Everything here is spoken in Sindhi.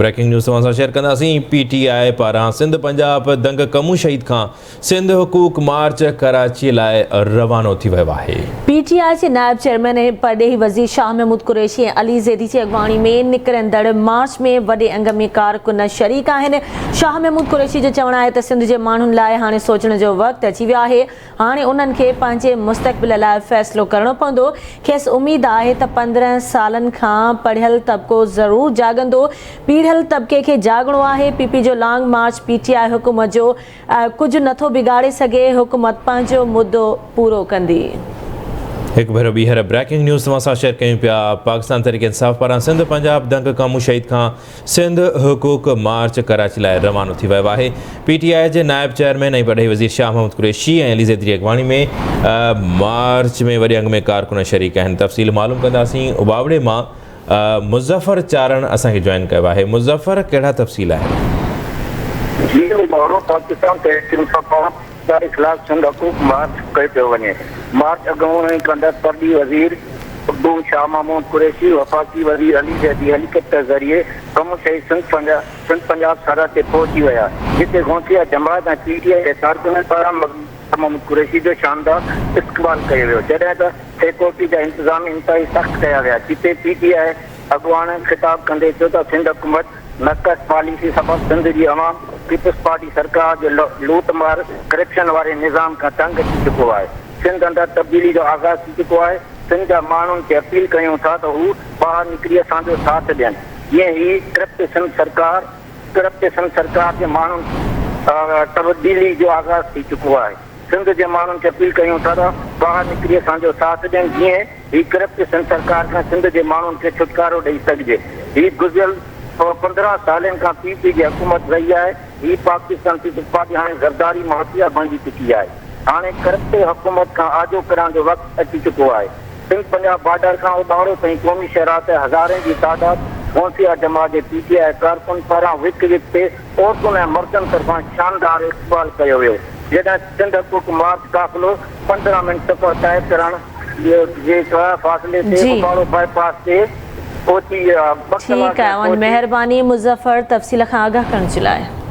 بريڪنگ نيوز توهان سان شيئر ڪنداسين پي ٽي آء پاران سنڌ پنجاب دنگ ڪمون شهيد کان سنڌ حقوق مارچ ڪراچي لاء روانو ٿي ويو آهي. پي ٽي آء جي نائب چيئرمين ۽ پرڏيهي وزير شاهه محمود قريشي ۽ علي زيدي جي اڳواڻي ۾ نڪرندڙ مارچ ۾ وڏي انگ ۾ ڪارڪن شريڪ آهن. شاهه محمود قريشي جو چوڻ آهي ته سنڌ جي ماڻهن لاء هاڻي سوچڻ جو وقت اچي ويو آهي، هاڻي انهن کي پنهنجي مستقبل لاء فيصلو ڪرڻو پوندو، کيس اميد آهي ته 15 سالن کان پڙهيل طبقو ضرور جاڳندو، پيڙهيل طبقي کي جاڳڻو آهي، پي پي جو لانگ مارچ پي ٽي آء حڪومت جو ڪجهه نٿو بگاڙي سگهي، حڪومت پنهنجو مدو پورو ڪندي. هڪ ڀيرو ٻيهر بريڪنگ نيوز توهان سان شيئر ڪيون پيا پاڪستان تحريڪ انصاف پاران سنڌ پنجاب دنگ ڪامون شهيد کان سنڌ حقوق مارچ ڪراچي لاء روانو ٿي ويو آهي. پي ٽي آء جي نائب چيئرمين ۽ پرڏيهي وزير شاهه محمود قريشي ۽ علي زيدي جي اڳواڻي ۾ مارچ ۾ وڏي انگ ۾ ڪارڪن شريڪ آهن. تفصيل معلوم ڪنداسين اٻاوڙي مان مظفر چارڻ اسان کي جوائن ڪيو آهي. مظفر ڪهڙا تفصيل آهن؟ جي اٻاوڙو پاڪستان تحريڪ انصاف پاران اداري خلاف سنڌ حقوق مارچ ڪيو پيو وڃي. مارچ اڳواڻي ڪندڙ پرڏيهي وزير مخدوم شاهه محمود قريشي، وفاقي وزير علي زيدي هيليڪاپٽر ذريعي ڪم شهيد سنڌ پنجاب سرحد تي پهچي ويا، جتي غوثيه جماعت ۽ پي ٽي آء جي ڪارڪنن پاران مخدوم شاهه محمود قريشي جو شاندار استقبال ڪيو ويو، جڏهن ته سيڪيورٽي جا انتظام انتهائي سخت ڪيا ويا، جتي پي ٽي آء اڳواڻن خطاب ڪندي چيو ته سنڌ حڪومت نقص پاليسي سبب سنڌ جي عوام پيپلز پارٽي سرڪار جي لوٽ مار ڪرپشن واري نظام کان تنگ اچي چڪو آهي، سنڌ اندر تبديلي جو آغاز ٿي چڪو آهي، سنڌ جا ماڻهن کي اپيل ڪيون ٿا ته هو ٻاهر نڪري اسان جو ساٿ ڏين جيئن هي ڪرپٽ سنڌ سرڪار ڪرپٽ سنڌ سرڪار جي ماڻهن تبديلي جو آغاز ٿي چڪو آهي. سنڌ جي ماڻهن کي اپيل ڪيون ٿا ته ٻاهر نڪري اسان جو ساٿ ڏين جيئن هي ڪرپٽ سنڌ سرڪار کان سنڌ جي ماڻهن کي ڇوٽڪارو ڏئي سگهجي. هي گذريل 15 سالن کان پي پي جي حڪومت رهي آهي. هي پاڪستان پيپلز پارٽي هاڻي زرداري مافيا بڻجي چڪي آهي. هاڻي ڪرپٽ حڪومت کان آجو ڪرڻ جو وقت اچي چڪو آهي. سنڌ پنجاب بارڊر کان اوٻاڙو تائين قومي شاهراهه تي هزارين جي تعداد غوثيه جماعت جي پي ٽي آء ڪارڪن پاران وک وک تي عورتن ۽ مردن طرفان شاندار استقبال ڪيو ويو. جڏهن سنڌ حقوق مارچ قافلو 15 منٽ سفر طئي ڪرڻ جي فاصلي تي اوٻاڙو باء پاس تي پهچي ٻه ٺيڪ ڪلاڪ آهي اوهان جي پهچي. مهرباني مظفر تفصيل کان آگاهه ڪرڻ جي لاء.